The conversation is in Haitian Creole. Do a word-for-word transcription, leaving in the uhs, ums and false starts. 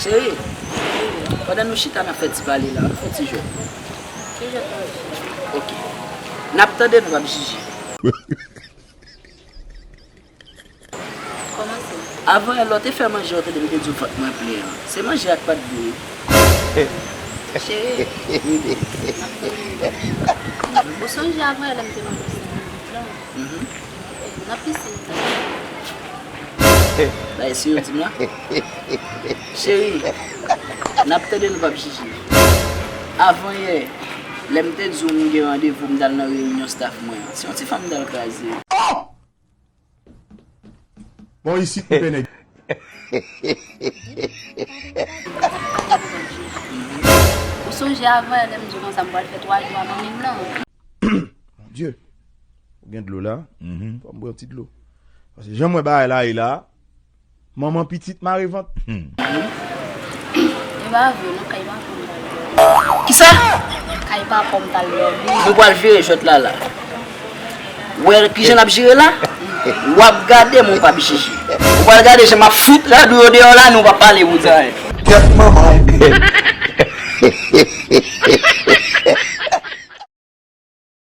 Cheri, pandan nou chita n ap fè ti pale la, ann fè ti jwèt. Ki jwèt w ap jwe? Ok. N ap tande, nou p ap jije. Kòmanse. Avan yè, lè w te fè manje, w tande m te di w vant mwen plen an. Se manje a k pa t bon. Cheri, ou sonje avan yè lè m te mande w si m blan? Mhm. Nan pisin. Bay si yo di m la. Cheri, n ap tande, nou p ap jije. Avan yè, lè m te di w m gen randevou, m t al nan reyinyon staff mwen an. Se yon ti fanm m t al kraze. Bon, isit, koupe nèg. Ou sonje avan yè lè m di w konsa m pral fè twa jou a manmi m lan? Mon Dieu. Ou gen dlo la? Mhm. Fò m bwè yon ti dlo. Paske jan m wè bagay la ye la, manman pitit mare vant. Hmm. E pa vre, non, kay papa m t al dòmi. Kisa? Kay papa m t al dòmi. Nou pral vire jwèt la la. Wè kijan n ap jire la? W ap gade, men w p ap jije. Ou pral gade jan m ap fout radou yo deyò la, nou p ap pale pou di anyen. Kèt manman w.